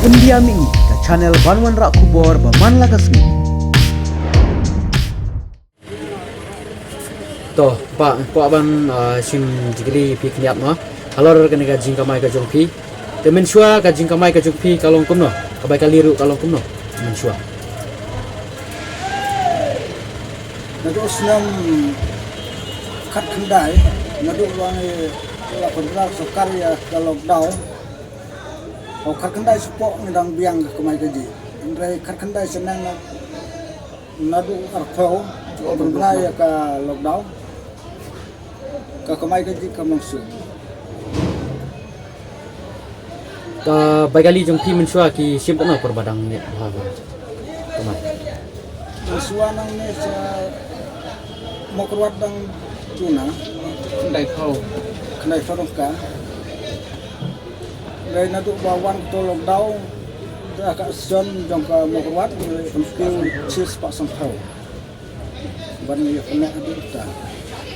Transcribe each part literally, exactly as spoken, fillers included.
India Mih, ka channel ban wanrah khubor ba man la ka sngi. To, ba, kwah ban, ah, shim jingkylli phi khyndiat mo. Halor kane ka jingkamai ka jong phi. Te mynshuwa ka jingkamai ka jong phi ka long kumno? Ka bai kali ruh ka long kumno? Mynshuwa. Naduh u snem khatkhyndai, naduh ba ngi la pynbna sorkar ïa ka lockdown. Hynrei khatkhyndai shapoh ngi dang biang ka kamai kajih. Hynrei khatkhyndai snem na, naduh arphew, pynbna ïa ka lockdown. Ka kamai kajih kam long shuh. Ka bai kali jong phi mynshuwa ki shim katno por ba dang neh bha ka kamai? Mynshuwa nangne sha Mawkyrwat dang duna. Khyndai phew. Khyndai phew dong ka. Hynrei naduh ba wan kato lockdown, da ka session jong ka Mawkyrwat, ngi pynpiew shi spah sanphew. Ban ïa kane hadien ta.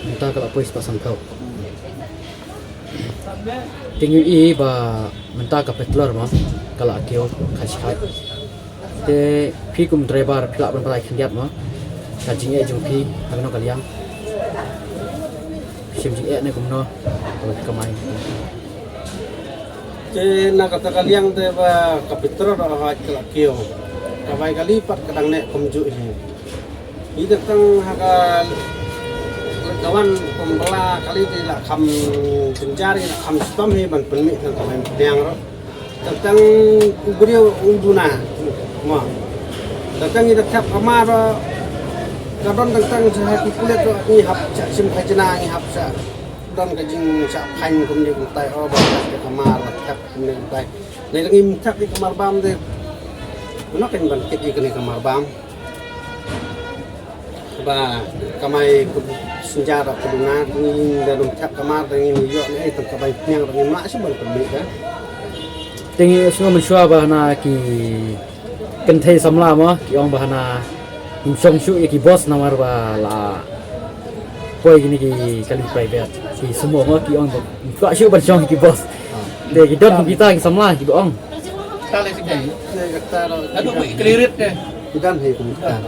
Mynta ka la poi spah sanphew. Te ngi ïohi ba mynta ka petrol mo ka la kiew khash khash. Te phi kum driver phi lah ban batai khyndiat mo. Ka jingeh jong phi ha kano ka liang. Shim jingeh ne kumno. Ka la kamai. Te na kata ka liang te ba ka petrol da hoi ka la kiew. Ka bai kali pat ka dang neh kumjuh hi. Ïa tang ha ka ka wan kum ba la kali te la kham jynjar ïa la kham stom hi ban pynmih tang ka bai pdiang ro. Tang tang u briew u duna. Ma. Tang tang ïa thep kamar ro. Ka don tang tang sha ki pulit ro ngi hap sha shim khajna ngi hap sha. Don ka jingshah phain kumne kumtai, o ba ka kamar la thep kumne kumtai. Nai la ngim thep ïa kamar bam te. Mano kan ban kit ïa kane kamar bam. Ba kamai ku synjar ku duna ngin da dum thep kamar da ngin ïoh ne ai tang ka bai pniang da ngin ma shi ban pynmih da. Te ngi sngew mynshuwa ba hana ki kynthei samla mo, ki ong ba hana ngim shong shuh ïa ki bus namar ba la poi kine ki kali private. Ki sumo mo, ki ong ba ngim kwah shuh ban shong ïa ki bus. Te ki don kita ki samla kiba ong. Kata le sing dei. Naduh bit kalirit deh. Ki don hi kum kita.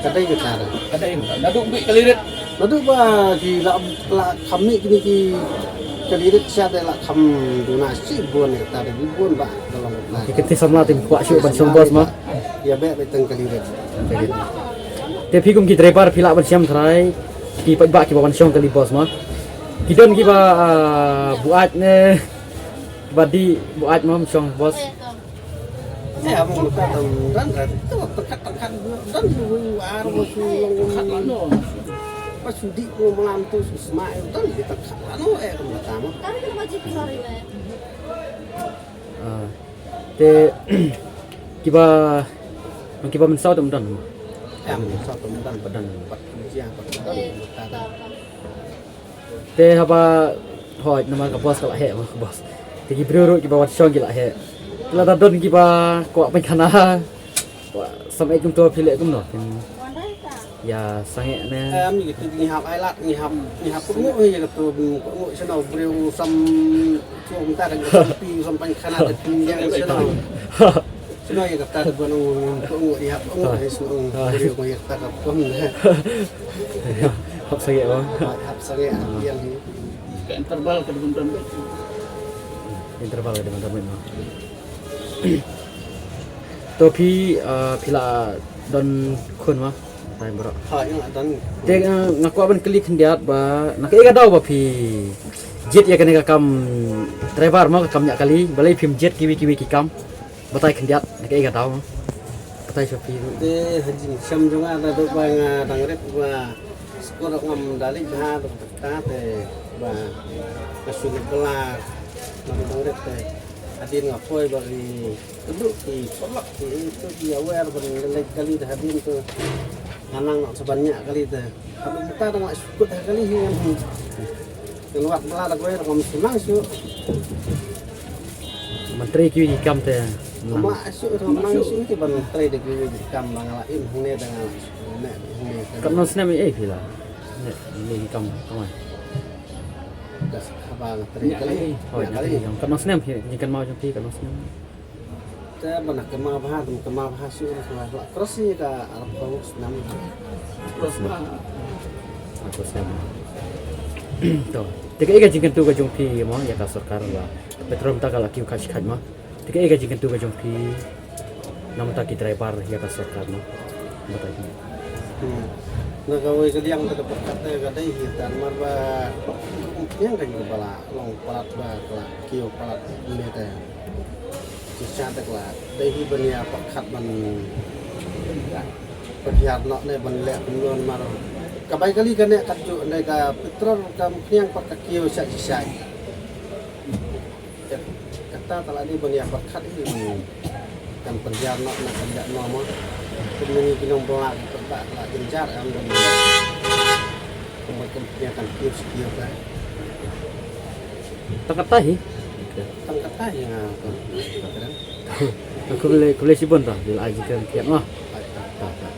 Kata kita. Kata kita. Naduh bit kalirit. Naduh ba ki la la kham mih kine ki kalirit sha te la kham duna shi bun ne kata de bun ba. Ki kynthei samla te ngim kwah shuh ban shong bus mo. Ïa beh beh tang kali beh. Te phi kum ki driver phi lah ban shem trai ki paidbah kiba wan shong kali bus mo. Ki don kiba, ah, buaid ne kiba dih buaid mo shong bus. Eh, among ka tam dan dan tu tekat tekat dan tu ar mo su long kat lano. Pas su dih mo malam tu su smai dan di tekat lano eh kum kata mo. Ah, te kiba, kiba mynsaw te ym don. Em, mynsaw te ym don. Ym don. Pat jia, pat don, pat don. Te haba hoi namar ka bos ka la heh, ka bos. Te ki briew ruh kiba wan shong ki la heh. Te lada don kiba kwah pynkhana. Kwah sam ei kumto phi leh kumno. Phin ïa sangeh ne. Em, ngi katu ngi hap ai lad, ngi hap, ngi hap kohnguh ïa katu, kohnguh shano briew sam, shu mynta ka jingsampi sam pynkhana te pynïeng shano. Shano ïa kata te ban ong kohnguh, ïa kohnguh ïa shano briew ko ïa kata ka pun. Hap sangeh mo. Hap sangeh ïa hi. Ka interval ka dum dum. Interval ka dum dum mo. To phi, ah, phi la don khun mo? Time bro. Ha, ïa nga don. Te, ah, nga kwah ban kylli khyndiat ba na kaei ka daw ba phi jied ïa kane ka kam driver mo, ka kam ñiah kali, balei phim jied kiwei kiwei ki kam? Batai khyndiat na kaei ka daw mo? Batai sha phi ruh. Te ha jingshem jong nga naduh ba nga dang rit ba skul ruh ngam da leit bha, dang kata te ba nga shu leit bylla naduh dang rit te hadien nga poi ba ki Kuduk ki paralok ki, to ki aware ban leit kali da hadien to. Nga nang noh sa ban ñiah kali da. Haduh mynta dang la shu kut ha kali hi ngan hi. Ngan wad bylla da kawei da ngam shu nang shuh. Ban trei kiwei ki kam te. Ngam lah shuh, ngam nang shuh ki ban trei da kiwei ki kam ba nga la im hangne da nga la shu neh hangne. Katno snem ei phi la neh, neh ki kam kamai? Ka sa haba nga trei kali. Hooid, nga trei. Katno snem phi, jingkynmaw jong phi katno snem? Te ban kynmaw bha, te kynmaw bha shuh, la cross ïa ka arphew snem. Arphew snem. To. Te kaei ka jingkyntu ka jong phi mo ïa ka sorkar ba petrol mynta ka la kiew khat shi khat mo. Te kaei ka jingkyntu ka jong phi namar ki driver ïa ka sorkar mo. Batai. Hmm. Na kawei ka liang te ka pyrkhat te ka dei hi, tang namar ba kum pdiang ka jingkyntu ba la long palat ba ka la kiew palat ne te. Shisha te ka la dei hi ban ïa pyrkhat ban pynhiar noh ne ban leh kumno namar ka bai kali kane katjuh ne ka petrol kam pdiang pat ka kiew shisha shisha. Kata te la dei ban ïa pyrkhat hi ban pynhiar noh ne ban leh noh mo. Kumne ngi ki nongbylla ki pyrta ka la jynjar em ban kumne kam pdiang kan kiew shi kiew ka. Tang kata hi. Tang kata hi nga ka. Khublei, khublei shibun ta, bil ai jingkren kiat mo. Ta, ta.